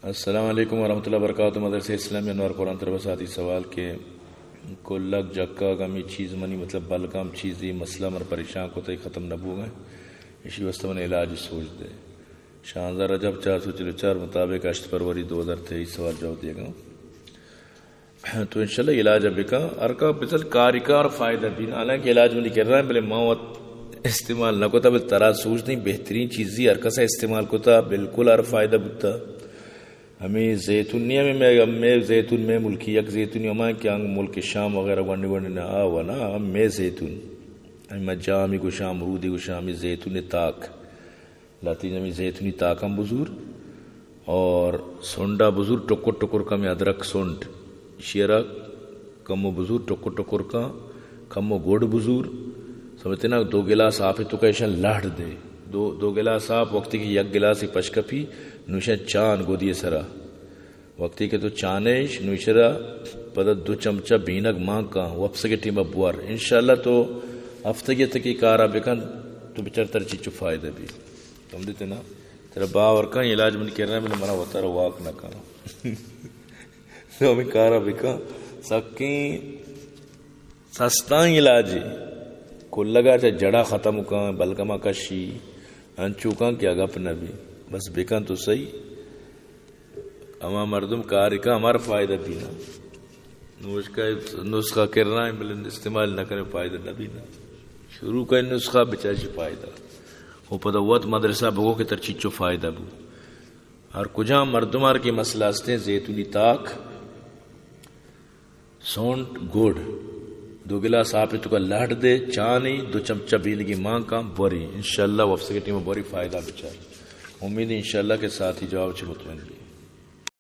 السلام علیکم ورحمۃ اللہ وبرکاتہ۔ مدرسہ اسلامی انوار قرآن طرف ساتھی سوال کہ کلک جکگ ہمے چیز منی مطلب بلکم چیزی مسئلہ مر پریشان کتہ ختم نہ بوگ ء، اشی واسطہ من علاج سوچ دے۔ شانزدہ رجب چار سو چل و چار مطابق ہشت فروری دو ہزار تئیس سوال جواب دیگا۔ تو انشاءاللہ علاج بکن، ہر کا بزل کاری کار فائدہ بین، حالانکہ علاج منی کر رہا ہے، بلے ما وت استعمال نہ کتا، بل ترا سوچ نہیں، بہترین چیزی ہر کسا استعمال کتا، بالکل ہر فائدہ بوتا۔ ہمیں زیتون نہیں، ہمیں میں، میں زیتون میں ملکی یک زیتونی ہمائیں کہ انگ ملک شام وغیرہ ونڈ ونڈ نہ آ و نا، ہم میں زیتون، ہمیں میں جامی گوشاں، امرودی گوشاں، ہمیں زیتون تاک۔ لہتیں ہمے زیتونی تاکاں بزور اور سنڈا بزور، ٹکر ٹکر کمے ادرک سنڈ، ایشی ء را کمو بزور، ٹکر ٹکر کن، کمو گڑ بزور، سمجھتے نا، دو گلاس آپ ء توکا ایشاں لہڑ دے۔ دو، دو گلاس آپ، وقتی کہ یک گلاس پش کپی، نو ایشاں چان گودی ء سرا۔ وقتی کہ تو چانئے ایش، نو ایشرا پدا دو چمچہ بینگ مان کن، وپسگ ء ٹیم ء بور۔ انشاءاللہ تو ہفتگی تکی کارا بکن، تو بچار تر چیچو فائدہ بی۔ سمجھتے نا؟ ترا باور کن، علاج من کرنا، من منا وتارا واک نہ کن۔ تو ہمیں کارا بکن، سکیں سستائیں علاجے۔ کلگا چہ جڑا ختم کن، بلگما کشی، انچو کن کہ اگپ نہ بی۔ بس بکن تو صحیح۔ ہما مردم کاری کا ہمارا فائدہ بینا۔ نوشکا نسخہ کرنا ہے، بلے استعمال نہ کرے، فائدہ نہ بینا۔ شروع کا نسخہ بچار چی فائدہ۔ وہ پتہ وقت مدرسہ بگو کہ تر چیچو فائدہ بو۔ ہر کجا مردم ہر کے مسئلہ ہستے، زیتونی تاک، سونٹ، گڑ، دو گلاس آپ توکا لہڑ دے، چانی دو چمچہ بیندگی مان کن، بوری۔ انشاءاللہ وپسگ ٹیم بوری فائدہ بچار۔ امید انشاءاللہ کہ ساتھی جواب چی مطمئن بی۔